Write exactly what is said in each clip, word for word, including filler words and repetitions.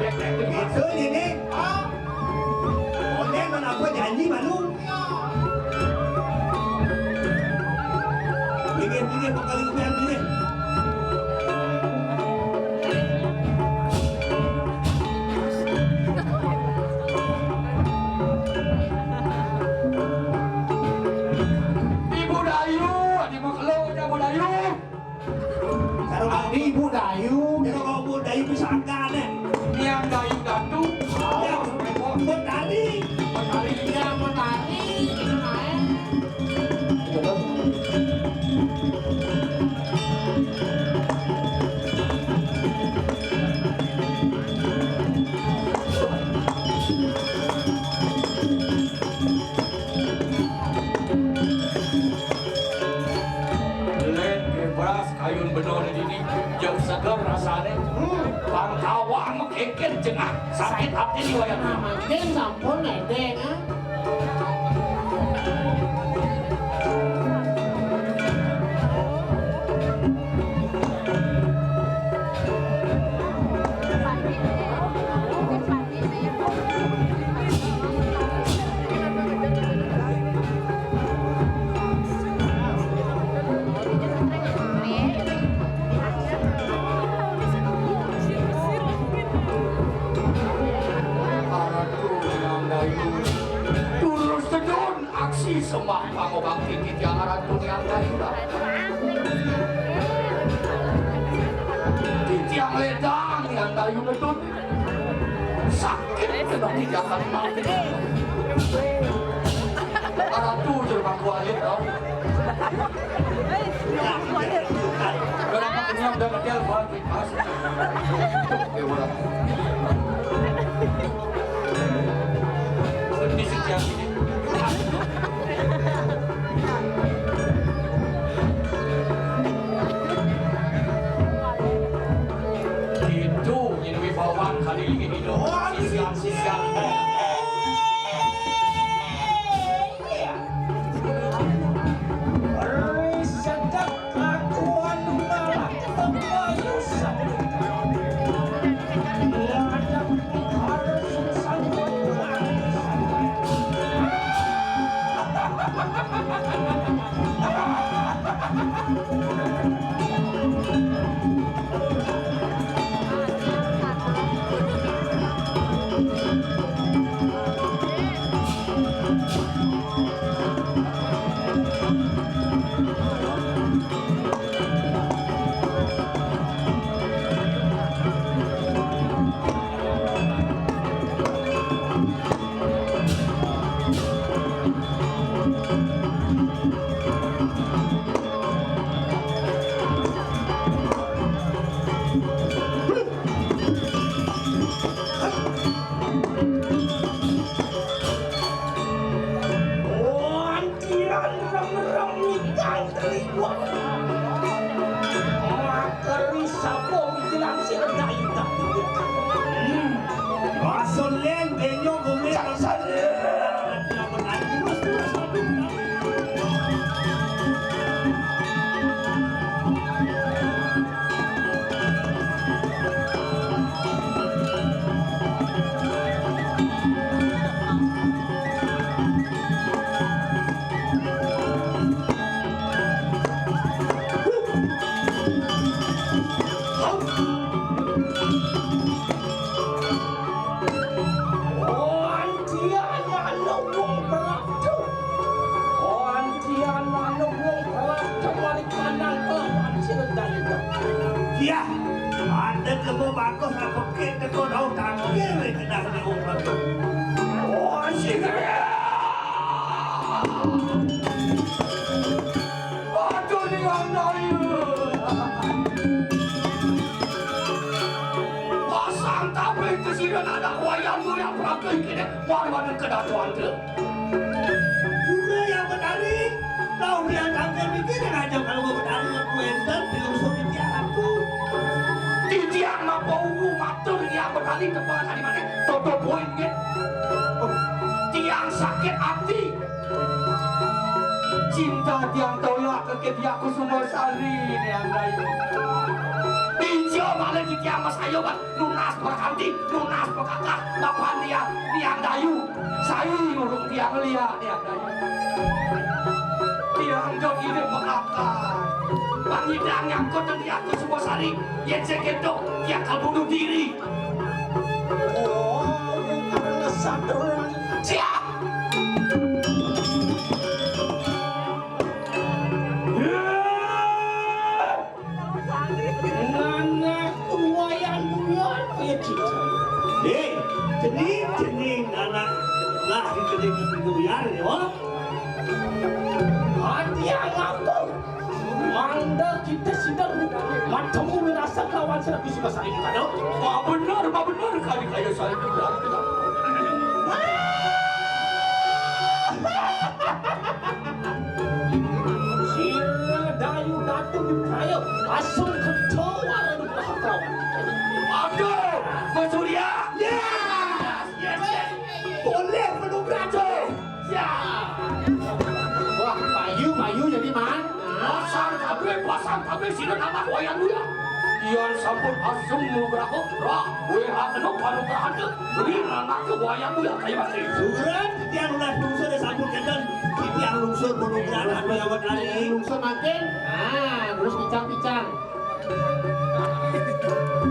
Betul ini. Ah. Onéh mah apa janji malu. Pinggir-pinggir bakal lumayan ini. Ibu Dayu, di makhluk Ibu Dayu. Karo Ibu Dayu, karo Ibu Dayu bisa angkat, eh. Yang Dayu Datu. Ya, Betari. Betari, ya, Betari. Lén beras kayun benor dini, jauh seger rasane. Hmm, pangkawang mengkeken jengah, sakit hati di wayah. Nah, makin sampun nedeng, ah. Tulus tedun aksi sembah pangobakti titiang Ratu Niang Dayu. Titiang ledang Niang Dayu tedun. Sakit kena tindakan mau. Aratu jelema kualit tau. Kenapa kenyang dan ngedel banget, Mas? Oke, udah. Sedih sih, Cang, ini. Itu nyinwi bawang kali ini dong. Sisian-sisian. Wantiran rem-rem ikang kliwon. Makeri sapa mikilan sira dayuh. Hmm. Maksud lén benyo bumi. Wantian ana wong beratu. Wantian ana wong beratu mari kanang lawan sira dayuh. Iya, ada kebo bagus apa kit teko dau tangkil wis kenal di umur. Wantian. Aduh, ning ana iki. Pasang tapi kesini anak wayang dunia perangkat kini. Warwana kedatuan tu. Sudah yang bertari, tahu dia tangkil mikir yang aja kalau mau bertari aku enten, diusung di tiang aku. Titiang mapa ungu matur yang bertari ke pengasah di mana? Toto poin ke. Tiang sakit hati. Cinta tiang tolak ke dia aku semua sari ini andai. Ijo malih titiang masayoban nunas prakanti, nunas pakakah, mapan tiang, tiang dayu. Sai ngurung tiang lia, tiang dayu. Tiang jot ini pakakah. Pangidang nyangkut dan tiang ku semua sari. Yen sing ketok, tiang kal bunuh diri. Oh, karena satru. Siap. Anak wayang bulan kaya cicak. Hei, cening-cening anak lah dikening buyar ya. Hati ngaku. Mangda kita sidang matemu wirasa kawan sira bisa bahasa Inggris. Pak bener, Pak bener kali kaya saya bilang. Sira dayu datu di praya asung kecoa nugraha kawan. Aduh, Mas Surya. Yes, yes, yes. Boleh menugraha. Siap. Wah, payu, payu jadi man. Pasang kabeh, pasang kabeh sira nambah wayang luya. Yen sampun asung nugraha, rah, wéha kena panugrahan ke, beri nambah ke wayang luya kaya mati. Surat titiang lunas lungsur ya sampun kenten. Titiang lungsur panugrahan anu yawat lali. Lungsur makin. Ah, terus picang-picang.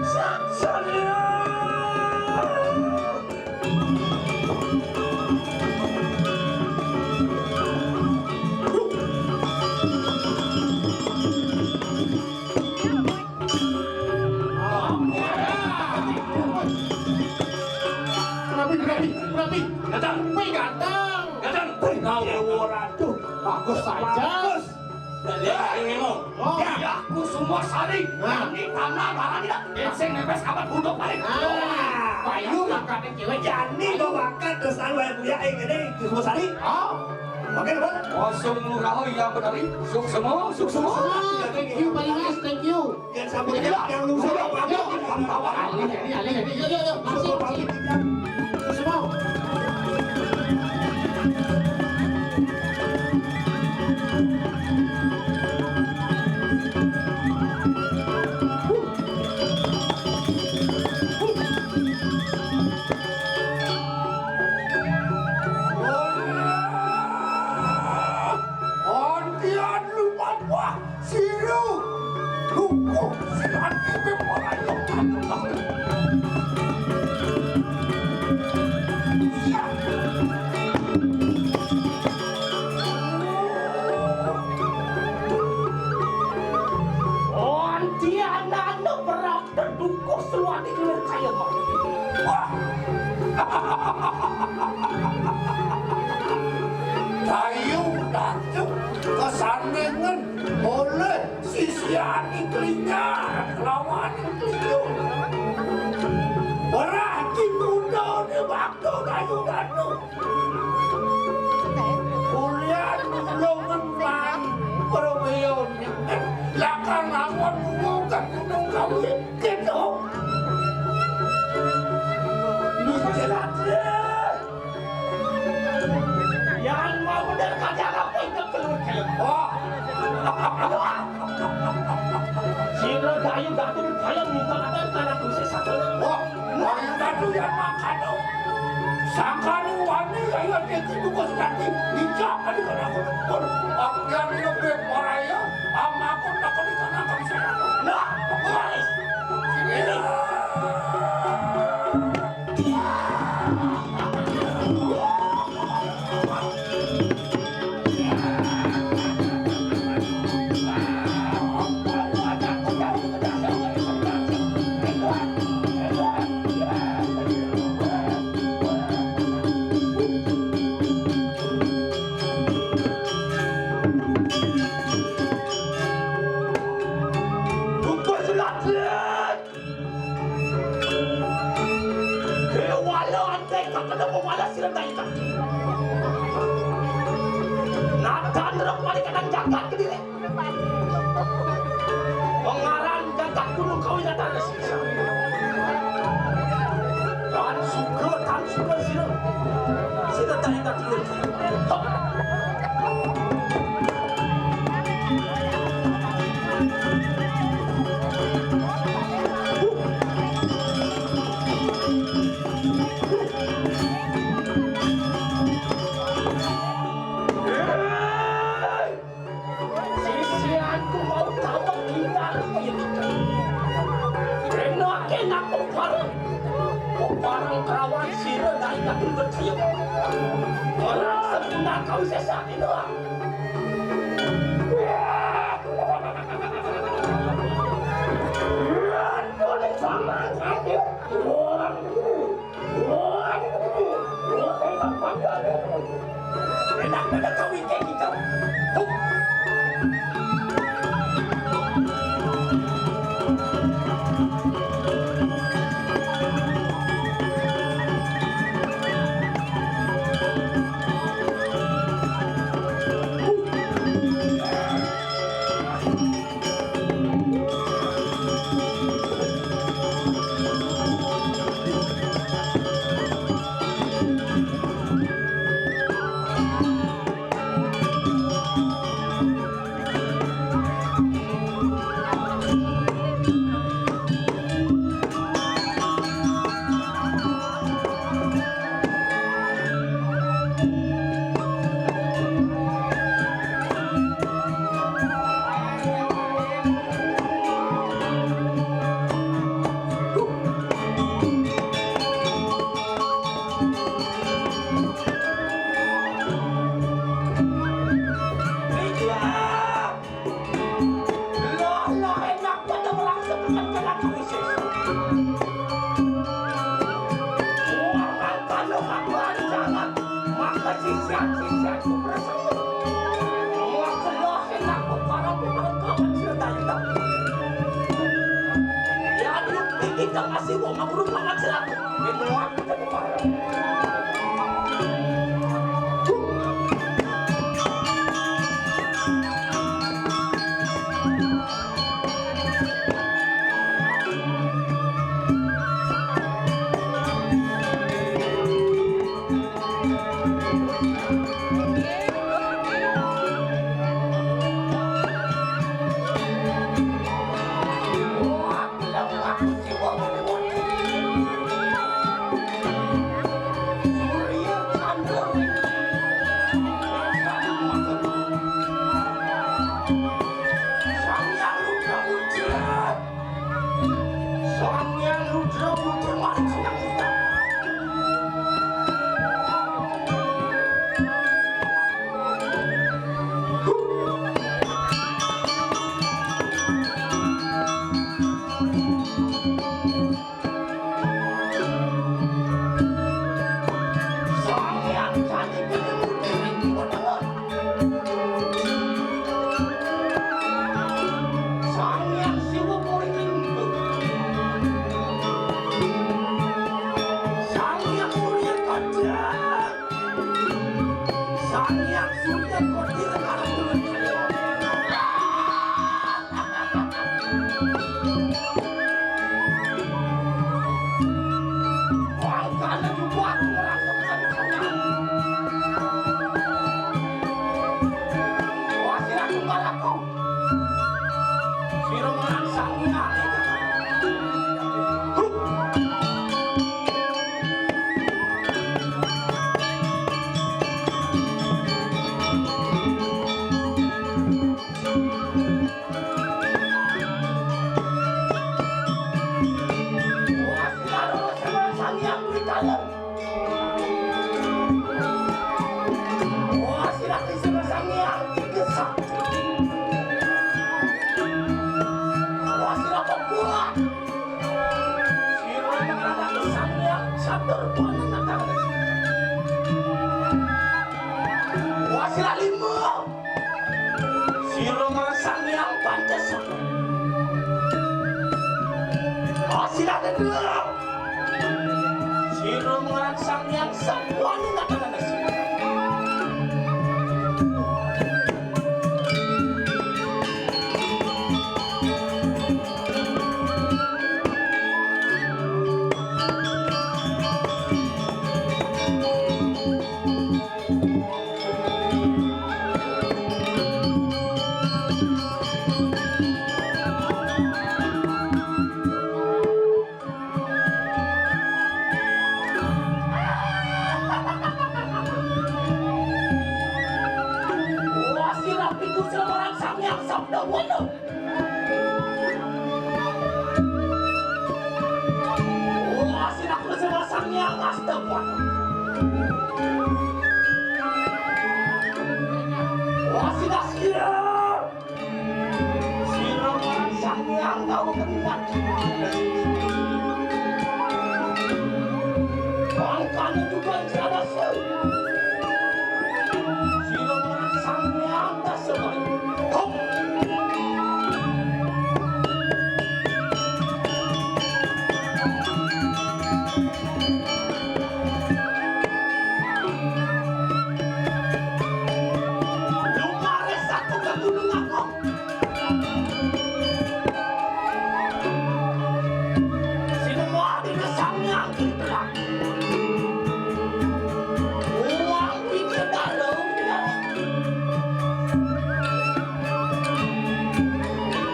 Saksana. Rapi, rapi, rapi. Datang. Wih, ganteng. Datang. Wih, kau orang tuh. Bagus saja. Bagus. Lihat ini mau. Oh. Ya, aku semua saling. Nah. Ini tanah barang tidak. Sing nempes kapan budok balik. Ah, payu makané cewek. Jani bawakan terus anu ya, Buya, eh, ini di semua sari. Oh. Oke, Bang. Kosong murah, oh, iya, benar. Suksema, suksema. Suksema. Thank you, Pak Imas. Thank you. Yang sampai yang lu sudah paham. Alih, alih, alih, alih. Yuk, yuk, yuk. Masih, masih. Suksema. Antian lupa buah siru. Lukuh silat ini polayo. Antian anu perang Dukuh seluati kelir kaya mah. Wah. Dayu datu kesandingan oleh sisiani kelinyar kelawan kelinyur. Berarti muda ni waktu dayu datu. Kuliah nulungan main perbeon. Lakar lawan nulungan gunung kawin. Gitu. Ini jelas. Yang mau bener kagak apa itu keluar kayak. Oh. Sira dayu datu kaya minta akan tanah dosa satu. Oh, dayu datu yang makan. Sakali wani kaya dadi tugas dadi. Dijak kali kena aku. Pun, aku yang lebih paraya. Amakun takon ikan akan saya. Nah, guys. Sini. Bungkus latin. Kewala antek kakana pemala sira daita. Natan rep paling kadang jagat kediri. Pengaran jagat gunung kawinatan sisa. Tan suka, tan suka sira. Sira daita dulu. Kaya ora sebentar kau sesat itu. Boleh sama. Enak pada kau ini kita. Loh, loh, enak pada orang sepekan kena krisis. Orang kalau aku ancaman, maka sisian-sisian ku bersama. Wah, loh, enak para pemain kawan cerita itu. Ya, aduh, kita masih mau ngaburu banget sih aku. Ini aku jadi parah. Sang Hyang Surya Kodir ngarep dengan kaya. Wah, karena juga aku ngerasa bukan kaya. Wah, sira tunggal aku. Sira marang Sang Hyang. Wah, sira marang Sang Hyang. Wah, sira Sang Hyang. Wah, sira pembuat. Sira mengalahkan Sang Hyang catur panenatan. Wah, sira lima. Sira marang Sang Hyang Pancasila. Wah, sira kedua. Sira marang Sang Hyang Sangwana Natana. Wah, sira pitu sira marang Sang Hyang Sabda Wala. Wah, sira kudu sira Sang Hyang Asta Wala. Mangkane juga tidak ada se-, sino merang sang nyata sekali. Hop! Lumares aku ke Gunung Agung. Sinemadi ke Sang Hyang Kidula. Uang pikir dalam tidak.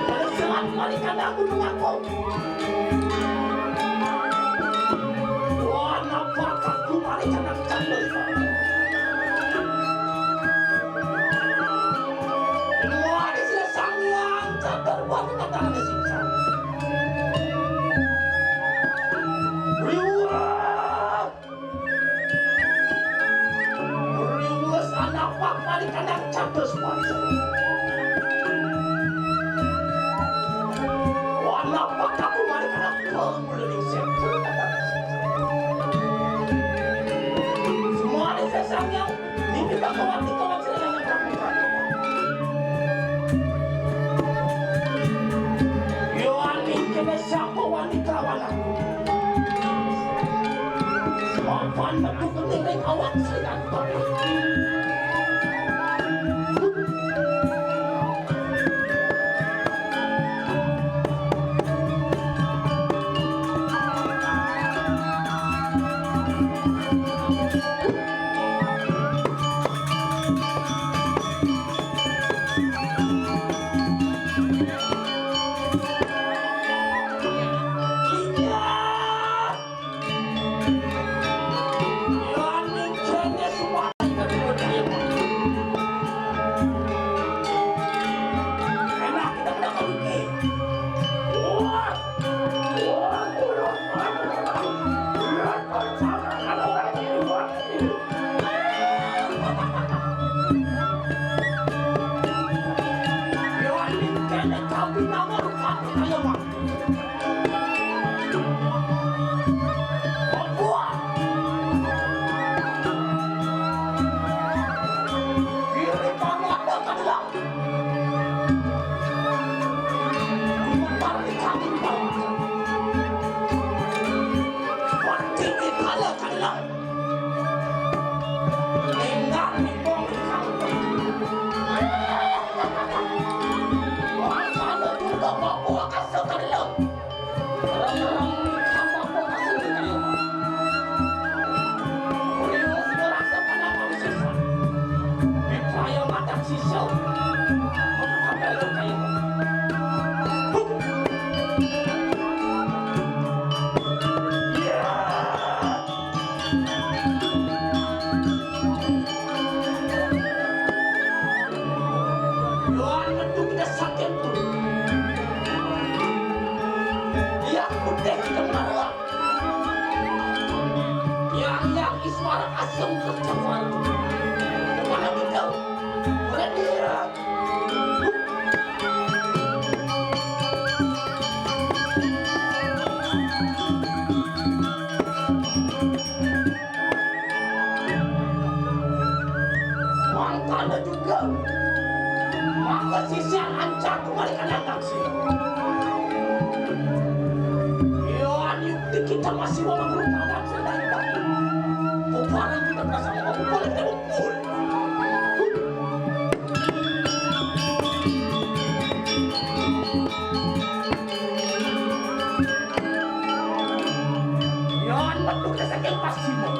Pada saat balikan aku mengaku. Wah, napa kaku balikan aku. Wah, di sini Sang Hyang Catur, wah, di kata-kata sing. Riwes. Riwes anak papa di kandang catus pansu. Anak papa aku mari kandang pemulung sing. Semua di Sang Hyang. Niki bakawati kawancil yang berangkat. Yo, aning kene sapa wani kawan aku. Papan metu kening ring awak sinan. Yohan metu kita saking pun. Yang putih kita marah. Yang, yang iswara asem kerja. Kemana kita? Boleh dia. Mangkana juga, maka sisian ancak kembali ke datang sini. Yo, anu, kita masih mau menurut adat sedang. Bukan kita merasa mau boleh. Yan metu ka saking pasima.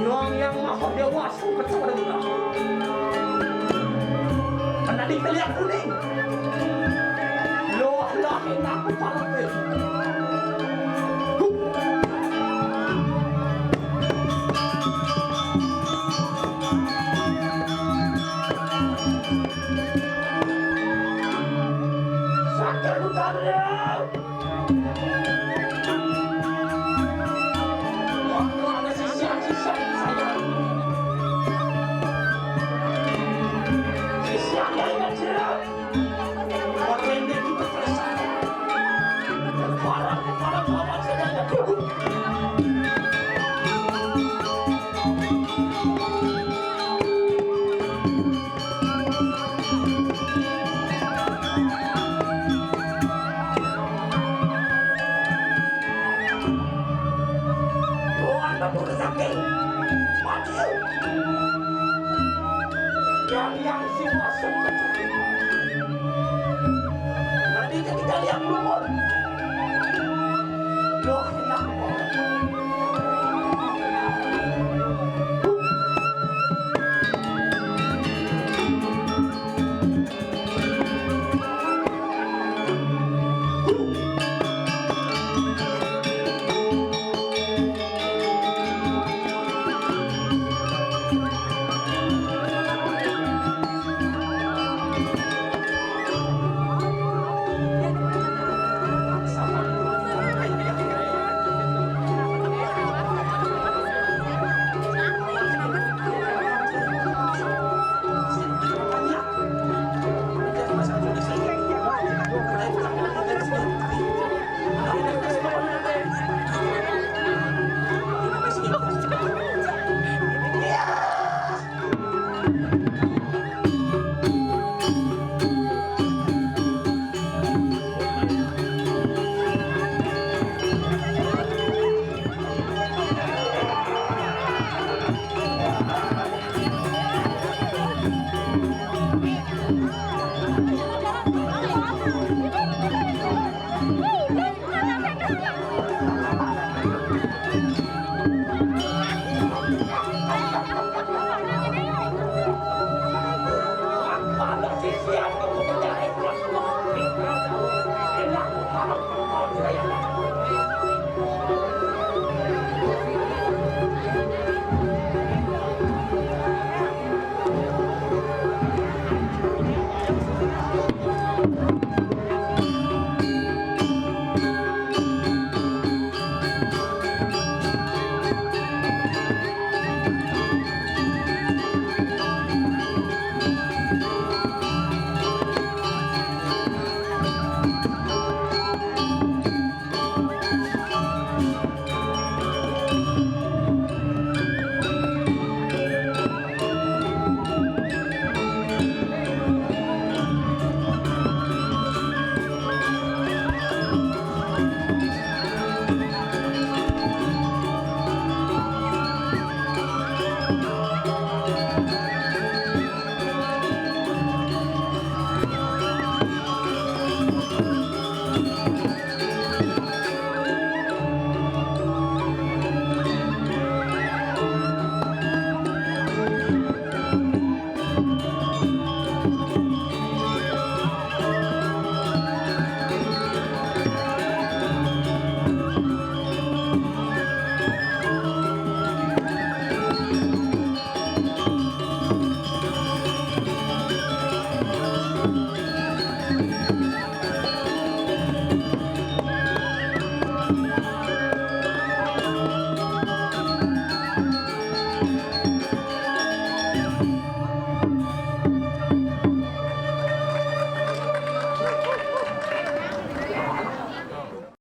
Hyang Hyang Maha Dewa sing kecil pada guna. Kena di teliak kuning. Loh, loh, enak kepala. Sakit utara. Waktu ada sisian-sisian saya. Sisian dari kecil. Yang, yang si Wasem. Tadi ketika liang lumur. Loh, enak.